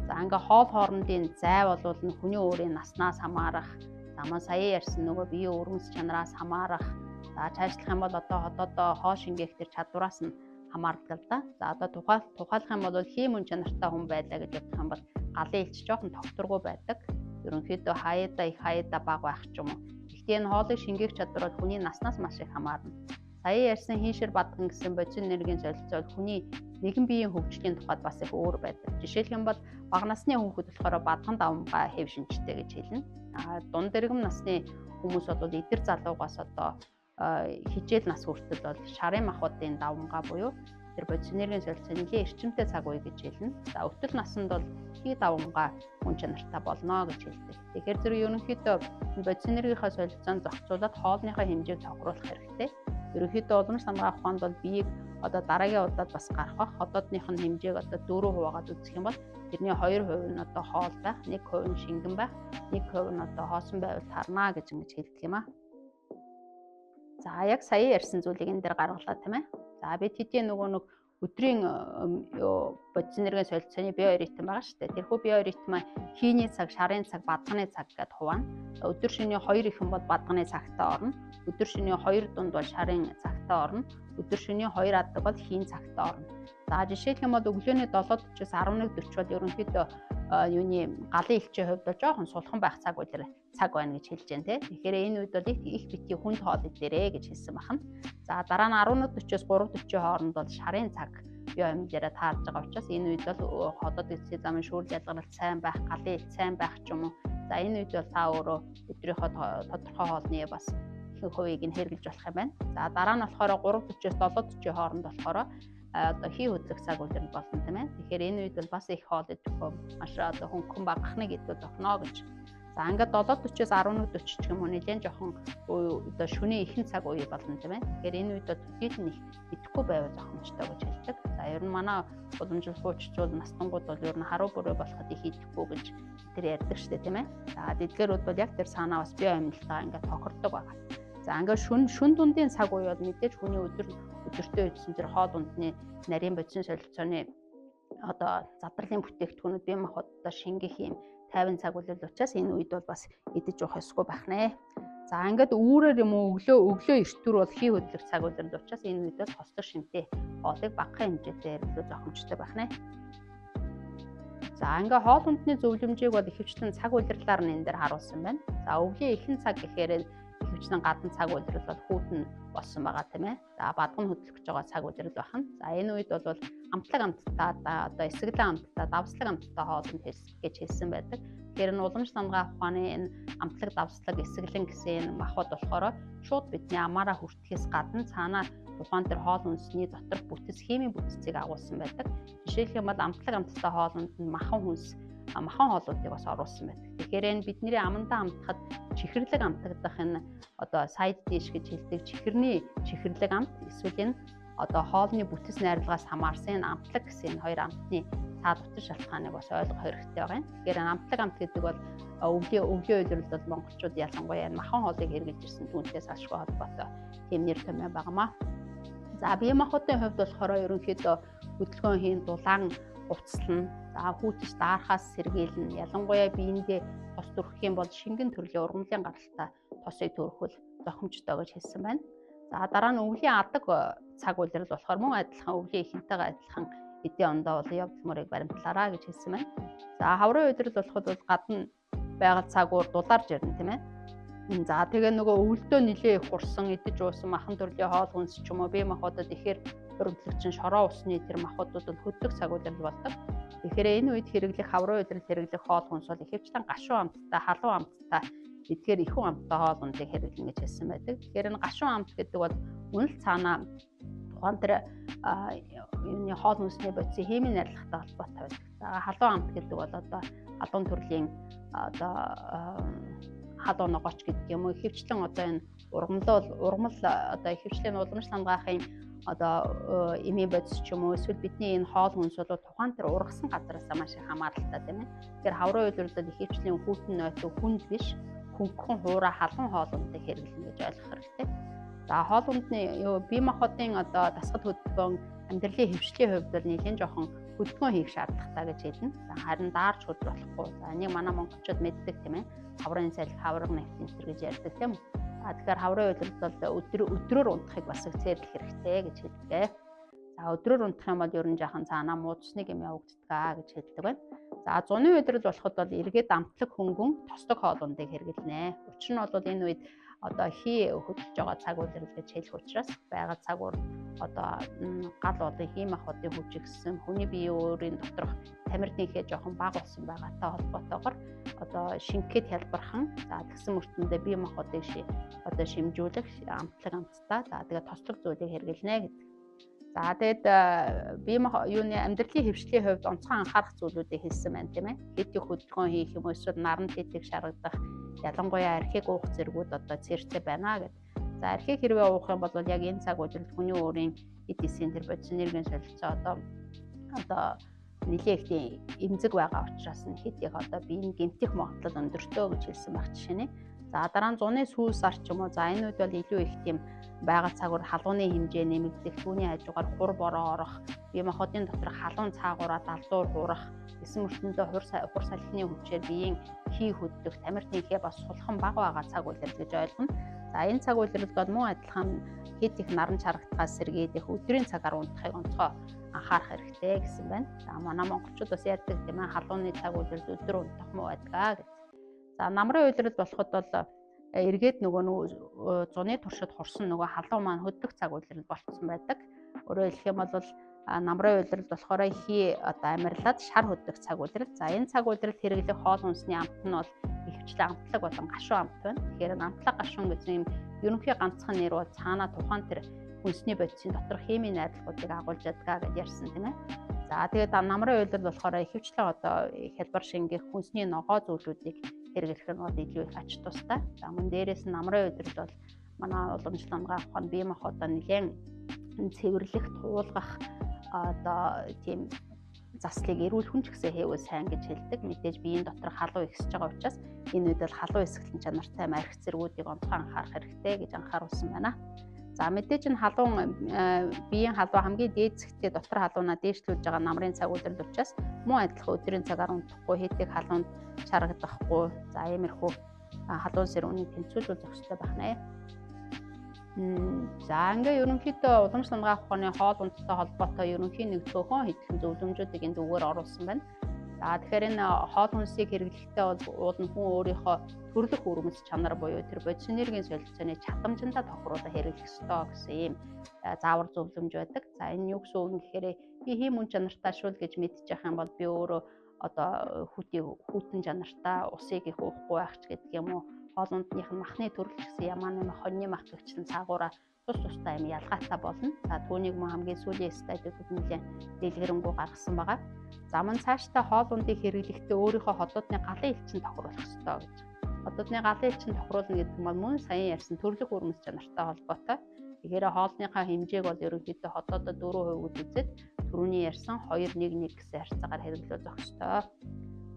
За ингээ хоол хоорондын зай болвол нь хүний өөрийн наснаас хамаарах, за мөн сая ярьсан нөгөө биеийн өвөрмөц чанараас хамаарах, за цаашлах юм бол одоо хотоодоо хоол шингээх тэр чадвараас нь хамаардаг л да. За одоо тухайлах юм бол хийм мөн чанартай хүн байлаа гэж бодох юм бол галын элч жоохон тогтворгүй байдаг. Ерөнхийдөө хаяада их хаяада бага байх ч юм уу. Гэхдээ энэ хоолыг шингээх чадвар бол хүний наснаас маш их хамаарна. Сая ярьсан хийшэр бадган гэсэн бодис энергийн солилцоо бол хүний нэгэн биеийн хөгжлийн тухайд бас их өөр байдаг. Жишээлх юм бол бага насны хүүхэд болохоор бадган давамгай хэв шинжтэй гэж хэлнэ. А дунд дэргэм насны хүмүүс бол эдэр залуугаас одоо хижээл нас хүртэл бол шарын махбодын давамгай буюу тэр бодис энергийн солилцоо нэлээд эрчимтэй цаг үе гэж хэлнэ. За өтөл насанд бол хий давамгай хүн чанартай болно гэж хэлдэг. Тэгэхээр зэрэг ерөнхийдөө бодис энергийнхаа солилцоонд зохицуулаад хоолныхоо хэмжээг тохируулах хэрэгтэй. Ерөнхийдөө уламж санагаа ухаанд бол биеийг одоо дараагийн удаад бас гарах бах. Хотоодных нь хэмжээг одоо 4 хуваагаад үзэх юм бол тэрний 2% нь одоо хоол байх, 1% нь шингэн байх, 1% нь одоо хоосон байвал тарнаа гэж ингэж хэлдэг юм аа. За яг сая ярьсан зүйлийг энэ дээр гаргалаа, тийм ээ. За бид хэдийн нөгөө нэг өдрийн бодис энергийн солилцооны биоритм байгаа шүү дээ. Тэрхүү биоритм хийний цаг, шарын цаг, бадганы цаг гэдээ хуваана. Өдөр шөнийн 2 ихэн бол бадганы цагтаа орно. Өдөр шөнийн 2 дунд бол шарын цагтаа орно. Өдөр шөнийн 2 адаг бол хийн цагтаа орно. За жишээлх юм бол өглөөний 7:40-оос 11:40 бол ерөнхийдөө юуны галын элчийн хувьд бол жоохон сулхан байх цаг үлэр цаг байна гэж хэлж байна те. Тэгэхээр энэ үед бол их битгий хүнд хоол идээрэ гэж хэлсэн байна. За дараа нь 11:40-оос 3:40 хооронд бол шарын цаг био амжилаараа таарж байгаа учраас энэ үед бол ходоод эцсийн замын шүүрэл ялгаралт сайн байх, галын элч сайн байх ч юм уу. За энэ үед бол та өөрөө өдрийнхөө тодорхой хоолны бас ихэнх хувийг нь хэрэглэж болох юм байна. За дараа нь болохоор 3:40-оос 7:40 хооронд болохоор одоо хий хөдлөх цаг үлрэл болно, тийм ээ. Тэгэхээр энэ үед бол бас их хоол идэхгүй маш одоо хөнгөн багахныг идвэл зохино гэж. За ингээд 7:40-оос 11:40 ч юм уу нэлээд жоохон одоо шөнийн ихэнх цаг үе болно, тийм ээ. Тэгэхээр энэ үед бол төдийл нь их идэхгүй байвал зохимжтой гэж хэлдэг. За ер нь манай уламжлал хууччул настангууд бол ер нь харуу бүрээ болоход их идэхгүй гэж тэр ярьдаг шүү дээ, тийм ээ. За эдгээрүүд бол яг тэр санаа бас бие амжилтаа ингээд тохирдог байгаа. За ингээд шүн дундын цаг үе бол мэдээж хүний өдөртөө идсэн тэр хоол ундны нарийн бодисын солилцооны одоо задрлын бүтээгдэхүүнүүд бие махбоддоо шингэх юм 50 цаг үлэл учраас энэ үед бол бас идэж уух ёсгүй байх нэ. За ингээд үүрээр юм уу өглөө эртүр бол хий хөдлөх цаг үлрэл учраас энэ үед бол хослог шимтэй хоолыг багахан хэмжээтэй хэрэглэх зохимжтой байх нэ. За ингээ хоол хүндний зөвлөмжийг бол ихэвчлэн цаг улирлаар нь энэ дээр харуулсан байна. За өвлийн ихэнх цаг гэхээр ихэвчлэн гадна цаг улирал бол хүүтэн болсон байгаа тийм ээ. За бадган хөдлөх гэж байгаа цаг улирал байна. За энэ үед бол амтлаг амттай одоо эсэглэн амттай давслаг амттай хоолнд гэж хэлсэн байдаг. Тэгэхээр энэ уламж намгаа ухааны энэ амтлаг давслаг эсэглэн гэсэн энэ махбод болохоор шууд бидний амаараа хүртэхээс гадна цаанаа тухайн тэр хоол хүнсний доторх бүтэц химийн бүтцийг агуулсан байдаг. Жишээлх юм бол амтлаг амттай хоолнд нь махан хүнс махан хоолуудыг бас оруулсан байдаг. Тэгэхээр энэ бидний амандаа амтахад чихэрлэг амтагдах энэ одоо side dish гэж хэлдэг чихэрний чихэрлэг амт эсвэл энэ одоо хоолны бүтэц найрлагаас хамаарсан энэ амтлаг гэсэн энэ хоёр амтны цаад утас шалтгааныг бас ойлгох хэрэгтэй байгаа юм. Тэгэхээр энэ амтлаг амт гэдэг бол өвлийн улиралд бол монголчууд ялангуяа энэ махан хоолыг хэрэглэж ирсэн түүнтэй салшгүй холбоотой тийм нэр томьёо байгаамаа. За бие махбодын хувьд болохоор ерөнхийдөө хөдөлгөөн хийн дулаан хувцлана. За хүүтэж даархаас сэргийлнэ. Ялангуяа биендээ тос төрөх юм бол шингэн төрлийн ургамлын гаралтай тосыг төрөхөл зохимжтой гэж хэлсэн байна. За дараа нь өвлийн адаг цаг улирал болохоор мөн адилхан өвлийн ихэнтэйгээ адилхан эдийн ондоо бол явдал мөрийг баримтлаараа гэж хэлсэн байна. За хаврын улирал болоход бол гадна байгаль цаг уур дулаарж ирнэ тийм ээ. За тэгээ нөгөө өвөлдөө нилээ их хурсан идэж уусан махан төрлийн хоол хүнс ч юм уу бие махбодод ихээр хуримтлагч нь шороо усны тэр махбодууд бол хөдлөх цаг улирал болдог. Тэгэхээр энэ үед хэрэглэх хаврын улирал хэрэглэх хоол хүнс бол ихэвчлэн гашуун амттай, халуун амттай эдгээр ихүүн амттай хоол хүнсийг хэрэглэнэ гэж хэлсэн байдаг. Тэгэхээр энэ гашуун амт гэдэг бол үнэл цаанаа тухайн тэр юуны хоол хүнсний бодисын химийн найрлагатай холбоотой байдаг. За халуун амт гэдэг бол одоо халуун төрлийн одоо халуун ногооч гэдэг юм уу ихэвчлэн одоо энэ ургамал одоо ихэвчлэн уламжлал хамгаахын одоо эмийн бодис ч юм уу эсвэл бидний энэ хоол хүнс бол тухайн тэр ургасан газараас маш их хамааралтай тийм ээ. Тэгэхээр хаврын улирлууд ихэвчлэн хүйтэн нойтон хүнд биш хөнгөн хуурай халуун хоол хүнтэй хэрэглэнэ гэж ойлгох хэрэгтэй. За хоол хүндний бие махбодын одоо дасгал хөдөлгөөн амьдралын хэвшлийн хувьд бол нэлээд жоохон хөдөлгөөн хийх шаардлагатай гэж хэлнэ. За харин даарч хөдөл болохгүй. За энийг манай монголчууд мэддэг тийм ээ. Хаврын салхи, хаврын навт энэ төр гэж ярьдаг тийм үү. За тэгэхээр хаврын улиралд бол өдрөөр унтахыг бас цээрлэх хэрэгтэй гэж хэлдэг. За өдрөөр унтах юм бол ер нь жаахан цаанаа муудсны гэм явагддаг гэж хэлдэг байна. За зуны улирал болоход бол эргээд амтлаг хөнгөн тослог хоолундыг хэрэглэнэ. Учир нь бол энэ үед одоо хий хөдөлж байгаа цаг улирал гэж хэлэх учраас байгаль цаг уур одоо гал болон хий махбодын хүч ихсэн хүний биеийн өөрийн доторх тамирдынхээ жоохон бага болсон байгаатай холбоотойгоор одоо шингэхэд хялбархан за тэгсэн мөртөндөө бие махбодыг одоо шимжүүлэх амтлаг амттай за тэгээд тослог зүйлийг хэрэглэнэ гэдэг. За тэгээд бие юуны амьдралын хэвшлийн хувьд онцгой анхаарах зүйлүүдийг хэлсэн байна тийм ээ. Хэд их хөдөлгөөн хийх юм эсвэл наран тэтэг шаргадах, ялангуяа архийг уух зэргүүд одоо цэрцээ байна гэд. За архийг хэрвээ уух юм бол яг энэ цаг үеэр хүний өөрийн эд эсийн тэр бодис энергийн солилцоо одоо нэлээд их эмзэг байгаа учраас нь хэд их одоо биеийн гэмтэх магадлал өндөртөө гэж хэлсэн байх жишээ нэ. За дараа нь зуны сүүл сар ч юм уу за энэ үед бол илүү их тийм байгаль цагуур халууны хэмжээ нэмэгдэх, түүний хажуугаар хур бороо орох, бие махбодын доторх халуун цаагаараа далдуур хуурах, гэсэн мөртөндөө хур салхины хүчээр биеийн хий хөдлөх, тамир тэнхээ бас сулхан бага байгаа цаг улирал гэж ойлгоно. За энэ цаг улиралд бол мөн адилхан хэд их наран чарагдахаас сэргийлэх өдрийн цагаар унтахыг онцгой анхаарах хэрэгтэй гэсэн байна. За манай монголчууд бас ярьдаг тийм ээ халууны цаг улиралд өдөр унтах муу байдгаа гэж. За намрын улирал болоход бол эргээд нөгөө зуны туршид хурсан нөгөө халуун маань хөдлөх цаг улирал болцсон байдаг. Өөрөөр хэлэх юм бол намрын улирал болохоор хий одоо амирлаад шар хөдлөх цаг улирал. За энэ цаг улиралд хэрэглэх хоол хүнсний амт нь бол ихэвчлэн амтлаг болон гашуун амт байна. Тэгэхээр амтлаг гашуун гэсэн юм ерөнхий ганцхан нэр бол цаанаа тухайн тэр хүнсний бодисын доторх химийн найрлагуудыг агуулж ядгаа гэж ярьсан тийм ээ. За тэгээд намрын улирал болохоор ихэвчлэн одоо хялбар шингэх хүнсний ногоо зүйлүүдийг хэрэглэх нь бол илүү их ач тустай. За мөн дээрээс нь намрын улирал бол манай уламжлал намгаа ухаан бие махбодоо нэлээд цэвэрлэх, туулгах одоо тийм заслыг эрүүл хүн ч гэсэн хийвэл сайн гэж хэлдэг. Мэдээж биеийн дотор халуун ихсэж байгаа учраас энэ үед бол халуун эсгэлэн чанартай марх зэргүүдийг онцгой анхаарах хэрэгтэй гэж анхааруулсан байна. За мэдээж энэ халуун биеийн халуун хамгийн дээд зэгтээ дотор халуунаа дээшлүүлж байгаа намрын цаг улирал учраас мөн адилхан өдрийн цагаар унтахгүй, хэдийг халуунд шаргадахгүй, за иймэрхүү халуун сэрүүнийг тэнцвүүлүүл зохистой байх нэ. За ингээ ерөнхийдөө уламжлал намгаа ухааны хоол ундтай холбоотой ерөнхий нэг цөөхөн хэдхэн зөвлөмжүүдийг энд үгээр оруулсан байна. За тэгэхээр энэ хоол хүнсийг хэрэглэхдээ бол уул нь хүн өөрийнхөө төрлөх өрмөц чанар буюу тэр бодис энергийн солилцооны чадамжиндаа тохируулан хэрэглэх ёстой гэсэн ийм заавар зөвлөмж байдаг. За энэ юу гэсэн үг юм гэхээр би хийм үн чанартай шүүл гэж мэдчих юм бол би өөрөө одоо хүйтэн чанартай усыг их уухгүй байх ч гэдэг юм уу, хоол ундных нь махны төрөл ч гэсэн ямаа нэмэ хоньны мах гэгчлэн цаагаараа тус тустай юм ялгаатай болно. За түүнийг мөн хамгийн сүүлийн слайдуудад нэлээд дэлгэрэнгүй гаргасан байгаа. За мөн цаашдаа хоол ундыг хэрэглэхдээ өөрийнхөө ходоодны галын элчин тохируулах ёстой гэж. Ходоодны галын элчин тохируулна гэдэг нь мөн саяхан ярьсан төрлөх өрмөц чанартай холбоотой. Тэгэхээр хоолныхаа хэмжээг бол ерөнхийдөө ходоодоо 4% гэж үзээд түрүүний ярьсан 2 1 1 гэсэн харьцаагаар хэрэглүүл зохистой.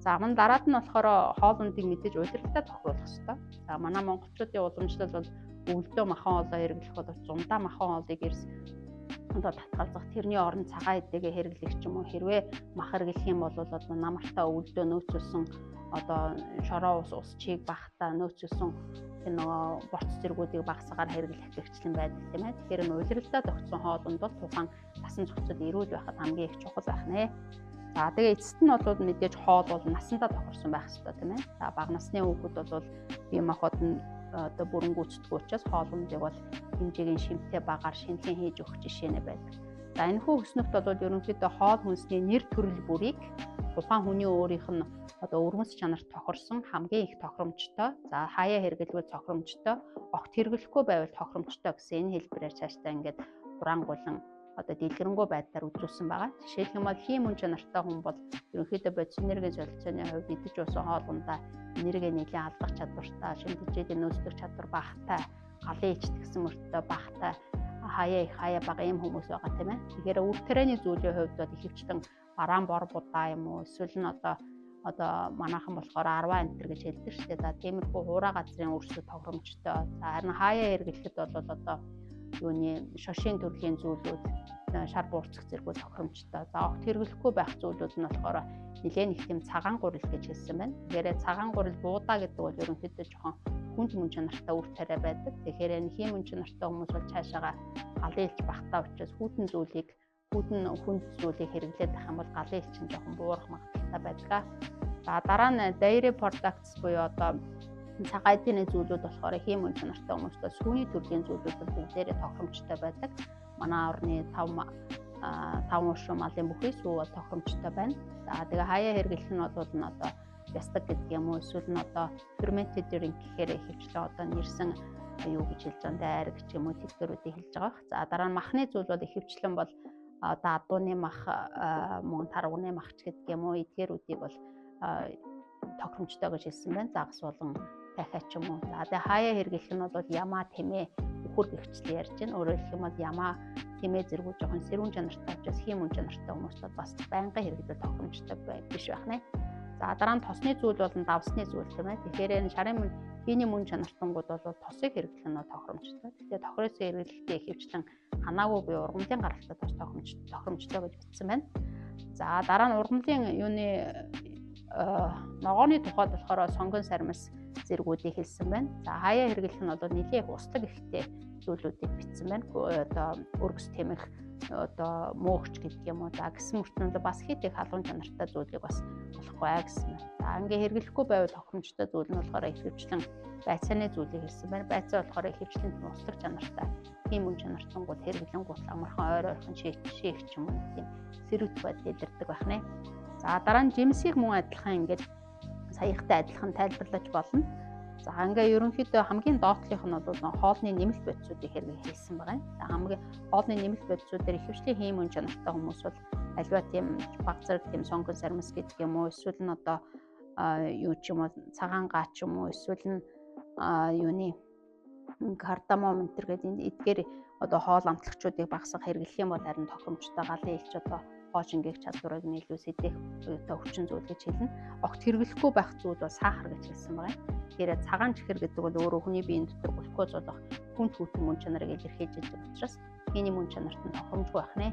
За мөн дараад нь болохоор хоол ундыг мэдээж удирдалтаа тохируулах ёстой. За манай монголчуудын уламжлал бол өвөлдөө махан хоолоо хэрэглэх бол зундаа махан хоолыг эрс одоо татгалзах, тэрний оронд цагаан эдэгээ хэрэглэх ч юм уу, хэрвээ мах хэрэглэх юм бол одоо намартаа өвөлдөө нөөцлөсөн одоо шороо ус чиг багтаа нөөцлөсөн тэр нөгөө борц зэргүүдийг багасгаар хэрэглэх гэрчлэн байдаг тийм ээ. Тэгэхээр энэ улиралдаа зохицсон хоолунд бол тухайн насан зохицол эрүүл байхад хамгийн их чухал байх нэ. За тэгээ эцэст нь бол мэдээж хоол бол насандаа тохирсон байх ёстой тийм ээ. За бага насны хүүхэд бол бие махбод нь одоо бүрэн гүйцэтгэв учраас хоол ундыг бол хэмжээгийн шимтэй багаар шинэлэн хийж өгөх жишээ нь байдаг. За энэ хүү хөснөгт бол ерөнхийдөө хоол хүнсний нэр төрөл бүрийг тухайн хүний өөрийнх нь одоо өрмөц чанарт тохирсон хамгийн их тохиромжтой, за хаяа хэрэглэвэл тохиромжтой, огт хэрэглэхгүй байвал тохиромжтой гэсэн энэ хэлбэрээр цаашдаа ингээд хураангуйлан одоо дэлгэрэнгүй байдлаар үзүүлсэн байгаа. Жишээлх юм бол хийм үн чанартай хүн бол ерөнхийдөө бодис энергийн солилцооны хувьд идэж уусан хоол ундаа энерги нэлээд алдах чадвартай, шинэ тэжээлийн нөөцлөх чадвар багатай, галын ичт гэсэн мөртөө багатай, хаяа их хаяа бага ийм хүмүүс байгаа тийм ээ. Тэгэхээр үр тарианы зүйлийн хувьд бол ихэвчлэн бараан бор будаа юм уу эсвэл нь одоо манайхан болохоор 10 энтер гэж хэлдэг шүү дээ. За тиймэрхүү хуурай газрын өрсөд тохиромжтой. За харин хаяа хэрэглэхэд бол одоо юуны шошийн төрлийн зүйлүүд шар буурцах зэргүү тохиромжтой. За огт хэрэглэхгүй байх зүйлүүд нь болохоор нэлээд их тийм цагаан гурил гэж хэлсэн байна. Тэгэхээр цагаан гурил буудаа гэдэг бол ерөнхийдөө жоохон хүнд мөн чанартай үр тариа байдаг. Тэгэхээр энэ хийм мөн чанартай хүмүүс бол цаашаага галын элч багтаа учраас хүйтэн зүйлийг хүйтэн хүнд зүйлийг хэрэглээд байх юм бол галын элч нь жоохон буурах магадлалтай байдаг. За дараа нь dairy products буюу одоо цагаан эдийн зүйлүүд болохоор хийм мөн чанартай хүмүүст сүүний төрлийн зүйлүүд бүгдээрээ тохиромжтой байдаг. Манай орны 5 уршуу малын бүхий сүү бол тохиромжтой байна. За тэгээ хаяа хэрэглэх нь бол нь одоо ястаг гэдэг юм уу эсвэл нь одоо fermented drink гэхээр ихэвчлэн одоо нэрсэн юу гэж хэлж байгаа дайр гэх юм уу тэдгэрүүдийг хэлж байгаа. За дараа нь махны зүйл бол ихэвчлэн бол одоо адууны мах, мөн таргууны мах ч гэдэг юм уу эдгээрүүдийг бол тохиромжтой гэж хэлсэн байна. Загас болон дахиа ч юм уу. За тэгээ хаяа хэрэглэх нь бол ямаа тэмээ үхэр гэгчлэн ярьж байна. Өөрөөр хэлэх юм бол ямаа тэмээ зэргүү жоохон сэрүүн чанартай учраас хийм үн чанартай хүмүүст бол бас байнгын хэрэглэл тохиромжтой биш байх нэ. За дараа нь тосны зүйл болон давсны зүйл тийм ээ. Тэгэхээр энэ шарын хийний мөн чанартангууд бол тосыг хэрэглэх нь тохиромжтой. Тэгэхээр тохироос хэрэглэхдээ ихэвчлэн ханаагүй буюу ургамлын гаралтай тос тохиромжтой гэж бичсэн байна. За дараа нь ургамлын юуны ногооны тухайд болохоор сонгон сармис зэргүүдийг хэлсэн байна. За хаяа хэрэглэх нь бол нэлээх услаг ихтэй зүйлүүдийг бичсэн байна. Одоо өргөс тэмэх одоо мөөгч гэдэг юм уу. За гэсэн мөртлөө бас хит их халуун чанартай зүйлийг бас болохгүй аа гэсэн байна. За ингээ хэрэглэхгүй байвал тохиромжтой зүйл нь болохоор ихэвчлэн байцааны зүйлийг хэлсэн байна. Байцаа болохоор ихэвчлэн услаг чанартай, тийм үн чанартангууд хэрэглэнгуут амархан ойр ойрхон шээх ч юм уу тийм сэрүүт байдал илэрдэг байх нэ. За дараа нь жимсийг мөн адилхан ингээд саяхтай адилхан тайлбарлаж болно. За ингээ ерөнхийдөө хамгийн доотлих нь бол хоолны нэмэлт бодисуудыг хэрэг хэлсэн байгаа юм. За хамгийн хоолны нэмэлт бодисууд дээр ихэвчлэн хийм үн чанартай хүмүүс бол альва тийм баг зэрэг тийм сонгон сармис гэдэг юм уу эсвэл нь одоо юу ч юм уу цагаан гаа ч юм уу эсвэл нь юуны кардамом энэ төр гэдэг энэ эдгээр одоо хоол амтлагчдыг багасгах хэрэглэх юм бол харин тохиромжтой галын элч одоо хоол шингээх чадварыг нь илүү сэдэх одоо хүчин зүйл гэж хэлнэ. Огт хэрэглэхгүй байх зүйл бол сахар гэж хэлсэн байгаа юм. Тэгэхээр цагаан чихэр гэдэг бол өөрөө хүний биеийн дотор глюкоз болох хүнд хүйтэн мөн чанарыг илэрхийлж байдаг учраас хийний мөн чанарт нь тохиромжгүй байх нэ.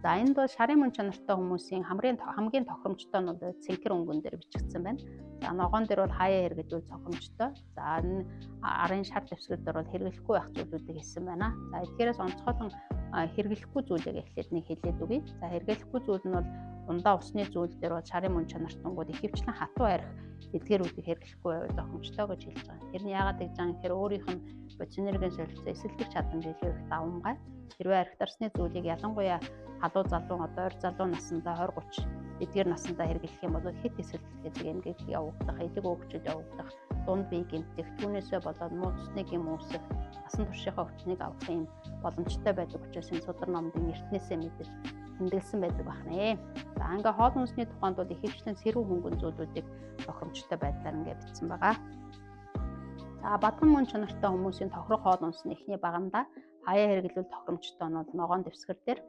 За энд бол шарын мөн чанартай хүмүүсийн хамгийн тохиромжтой нь бол цэнхэр өнгөн дээр бичигдсэн байна. За ногоон дээр бол хаяа хэрэглэвэл тохиромжтой. За энэ арын шар дэвсгэр дээр бол хэрэглэхгүй байх зүйлүүдийг хэлсэн байна. За эдгээрээс онцгойлон хэрэглэхгүй зүйлийг эхлээд нэг хэлээд өгье. За хэрэглэхгүй зүйл нь бол Ундаа усны зүйл дээр бол шарын мөн чанартангууд ихэвчлэн хатуу арх эдгээрүүдийг хэрэглэхгүй байвал зохимжтой гэж хэлж байгаа. Тэр нь яагаад гэж байгаа юм гэхээр өөрийнх нь бодис энергийн солилцоо эсэлдэх чадамж илүү их давамгай. Хэрвээ арх дарсны зүйлийг ялангуяа халуу залуу одоо ойр залуу насндаа 20 30 эдгээр насндаа хэрэглэх юм бол хэд эсэлдэл гэдэг эмгэг явагдах, элэг өөгчөл явагдах, дунд бие гэмтэх, түүнээсээ болоод муу цусны гэм үүсэх, насан туршийнхаа өвчнийг авах юм боломжтой байдаг учраас энэ судар номдын эртнээсээ мэдэж тэмдэглэсэн байдаг байна. За ингээ хоол хүнсний тухайд бол ихэвчлэн сэрүүн хөнгөн зүйлүүдийг тохиромжтой байдлаар ингээ бичсэн байгаа. За бадган мөн чанартай хүмүүсийн тохирох хоол хүнсний эхний баганда хаяа хэрэглүүл тохиромжтой нь бол ногоон дэвсгэр дээр.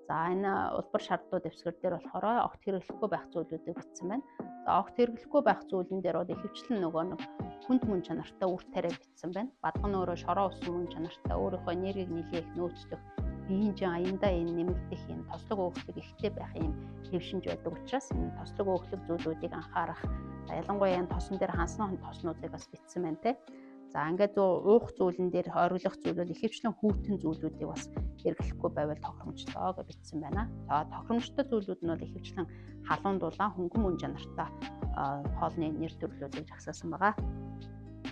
За энэ улбар шардуу дэвсгэр дээр болохоор огт хэрэглэхгүй байх зүйлүүдийг бичсэн байна. За огт хэрэглэхгүй байх зүйлэн дээр бол ихэвчлэн нөгөө нэг хүнд мөн чанартай үр тариаг бичсэн байна. Бадган өөрөө шороо усан мөн чанартай өөрийнхөө энергийг нэлээх нөөцлөх биеийн жин аяндаа энэ нэмэгдэх юм тослог өөхлөг ихтэй байх юм хэв шинж байдаг учраас энэ тослог өөхлөг зүйлүүдийг анхаарах, ялангуяа энэ тосон дээр хансан тоснуудыг бас бичсэн байна те. За ингээд уух зүйлэн дээр хориглох зүйл бол ихэвчлэн хүйтэн зүйлүүдийг бас хэрэглэхгүй байвал тохиромжтой гэж бичсэн байна. За тохиромжтой зүйлүүд нь бол ихэвчлэн халуун дулаан хөнгөн мөн чанартай хоолны нэр төрлүүдийг жагсаасан байгаа.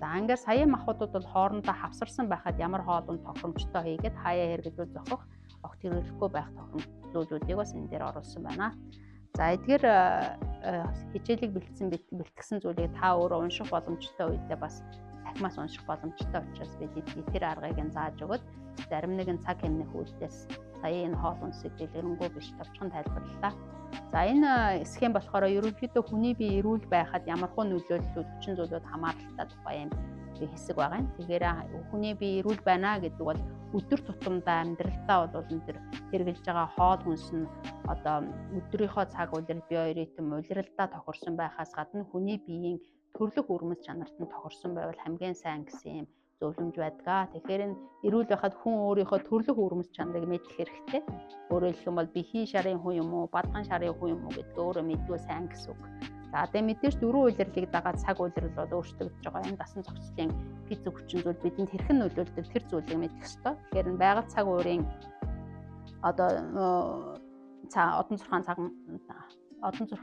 За ингээд саяын махбодууд бол хоорондоо хавсарсан байхад ямар хоол унд тохиромжтой хийгээд хаяа хэрэглүүл зохих, огт хэрэглэхгүй байх тохиромж зүйлүүдийг бас энэ дээр оруулсан байна. За эдгээр хичээлийг бэлдсэн бэлтгэсэн зүйлийг та өөрөө унших боломжтой үедээ бас цахимаас унших боломжтой учраас бид тэр аргыг нь зааж өгöd зарим нэгэн цаг хэмнэх үйлдэлээс сая энэ хоол хүнсийг дэлгэрэнгүй биш товчхон тайлбарлалаа. За энэ схем болохоор ерөнхийдөө хүний бие эрүүл байхад ямар хуу нөлөөллүүд хүчин зүйлүүд хамааралтай тухай юм хэсэг байгаа юм. Тэгэхээр хүний бие эрүүл байна гэдэг бол өдөр тутамдаа амьдралдаа бол энэ төр хэрэглэж байгаа хоол хүнс нь одоо өдрийнхөө цаг үеэр биоритм улиралдаа тохирсон байхаас гадна хүний биеийн төрлөх өрмөц чанарт нь тохирсон байвал хамгийн сайн гэсэн юм зөвлөмж байдаг. Тэгэхээр энэ эрүүл байхад хүн өөрийнхөө төрлөх өрмөц чанарыг мэдэх хэрэгтэй. Өөрөөр хэлэх юм бол би хий шарын хүн юм уу, бадган шарын хүн юм уу гэдгээ өөрөө мэдвэл сайн гэсэн үг. За тэгээ мэдээж дөрвөн улирлыг дагаад цаг улирал бол өөрчлөгдөж байгаа. Энэ дасан зохицлын физик хүчин зүйл бидэнд хэрхэн нөлөөлдөг тэр зүйлийг мэдэх ёстой. Тэгэхээр энэ байгаль цаг уурын одоо одон 6 цаг одон 6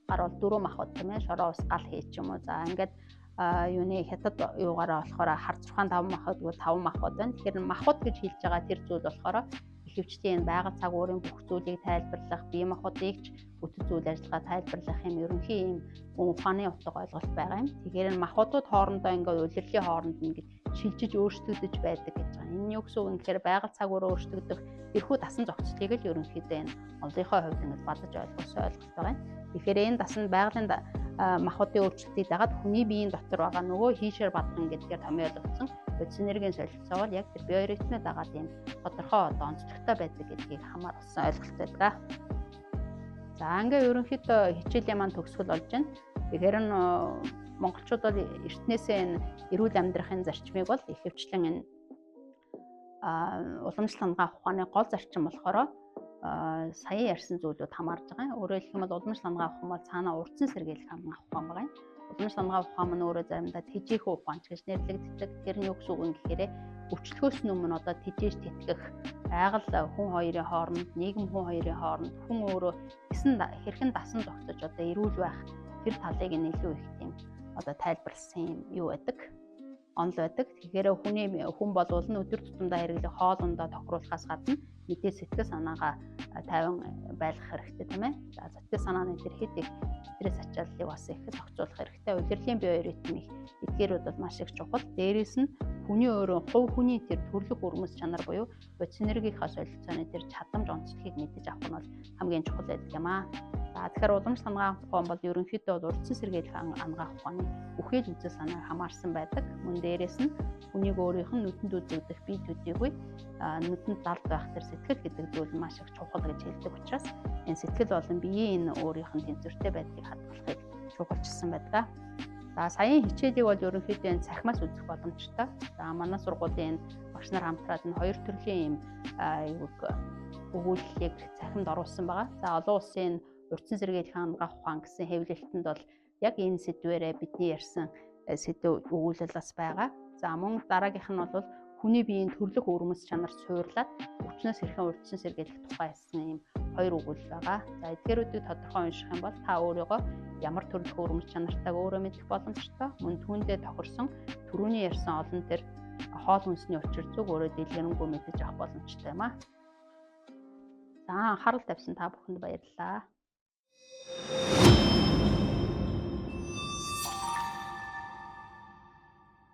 гар бол дөрөв махбод тийм ээ шороо ус гал хий ч юм уу. За ингээд юуны хятад юугаараа болохоор хар 6 5 махбод 5 махбод байна. Тэгэхээр махбод гэж хэлж байгаа тэр зүйл болохоор ихэвчлэн энэ байгаль цаг уурын бүх зүйлийг тайлбарлах, бие махбодыг ч бүтэн үйл ажиллагаа тайлбарлах юм ерөнхий юм ухааны утга ойлголт байгаа юм. Тэгэхээр энэ махбодууд хоорондоо ингээд улирлын хооронд ингээд шилжиж өөрчлөгдөж байдаг гэж байгаа. Энэ нь юу гэсэн үг юм гэхээр байгаль цаг уур өөрчлөгдөх тэрхүү дасан зохицлыг л ерөнхийдөө энэ онлынхоо хувьд ингээд бадаж ойлгосон ойлголт байгаа юм. Тэгэхээр энэ дасан байгалийн махбодын өөрчлөлтийг дагаад хүний биеийн дотор байгаа нөгөө хийшээр бадган гэдгээр томьёологдсон бодис энергийн солилцоо бол яг тэр биоритмээ дагаад ийм тодорхой одоо онцлогтой байдаг гэдгийг хамаарсан ойлголт байдаг. За ингээ ерөнхийдөө хичээлийн маань төгсгөл болж байна. Тэгэхээр нь монголчууд бол эртнээсээ энэ эрүүл амьдрахын зарчмыг бол ихэвчлэн энэ уламжлалт хангаах ухааны гол зарчим болохоор сая ярьсан зүйлүүд хамаарж байгаа юм. Өөрөөр хэлэх юм бол уламжлалт хангаах ухаан бол цаанаа урдсан сэргийлэх хангаах ухаан байгаа юм. Уламжлалт хангаах ухаан нь өөрөө заримдаа тэжээхэн ухаан ч гэж нэрлэгддэг. Тэр нь юу гэсэн үг юм гэхээр өвчлөхөөс өмнө одоо тэжээж тэтгэх байгаль хүн хоёрын хооронд, нийгэм хүн хоёрын хооронд хүн өөрөө хэсэн хэрхэн дасан зохицож одоо эрүүл байх тэр талыг нь илүү их тийм одоо тайлбарласан юм юу байдаг онол байдаг. Тэгэхээр хүний хүн болвол нь өдөр тутамдаа хэрэглэх хоол ундаа тохируулахаас гадна мэдээ сэтгэл санаагаа тайван байлгах хэрэгтэй тийм ээ. За сэтгэл санааны тэр хэд их стресс ачааллыг бас их зохицуулах хэрэгтэй. Улирлын биоритмийг эдгээрүүд бол маш их чухал. Дээрээс нь хүний өөрөө хувь хүний тэр төрлөх өрмөц чанар буюу бодис энергийнхаа солилцооны тэр чадамж онцлогийг мэдэж авах нь бол хамгийн чухал байдаг юм аа. За тэгэхээр уламжлалт хангаах ухаан бол ерөнхийдөө бол урдсан сэргийлэх ангаах ухааны бүхэл үзэл санааг хамаарсан байдаг. Мөн дээрээс нь хүнийг өөрийнх нь нүдэнд үзэгдэх бие төдийгүй нүдэнд далд байх тэр сэтгэл гэдэг зүйл маш их чухал гэж хэлдэг учраас энэ сэтгэл болон биеийн энэ өөрийнх нь тэнцвэртэй байдлыг хадгалахыг чухалчилсан байдаг. За саяын хичээлийг бол ерөнхийдөө энэ цахимаас үзэх боломжтой. За манай сургуулийн энэ багш нар хамтраад энэ хоёр төрлийн юм юуг өгүүллийг цахимд оруулсан байгаа. За олон улсын урдсан сэргийлэх хангаах ухаан гэсэн хэвлэлтэнд бол яг энэ сэдвэрээ бидний ярьсан сэдв өгүүлэл бас байгаа. За мөн дараагийнх нь бол хүний биеийн төрлөх өвөрмөц чанар суурлаад өвчнөөс хэрхэн урдсан сэргийлэх тухай хэлсэн ийм хоёр өгүүлэл байгаа. За, эдгээрүүдийг тодорхой унших юм бол та өөрийгөө ямар төрөл хөрөмж чанартайг өөрөө мэдэх боломжтой. Мөн түүндээ тохирсон түрүүний ярьсан олон тэр хоол хүнсний учир зүг өөрөө дэлгэрэнгүй мэдэж авах боломжтой юм аа. За, анхаарал тавьсан та бүхэнд баярлалаа.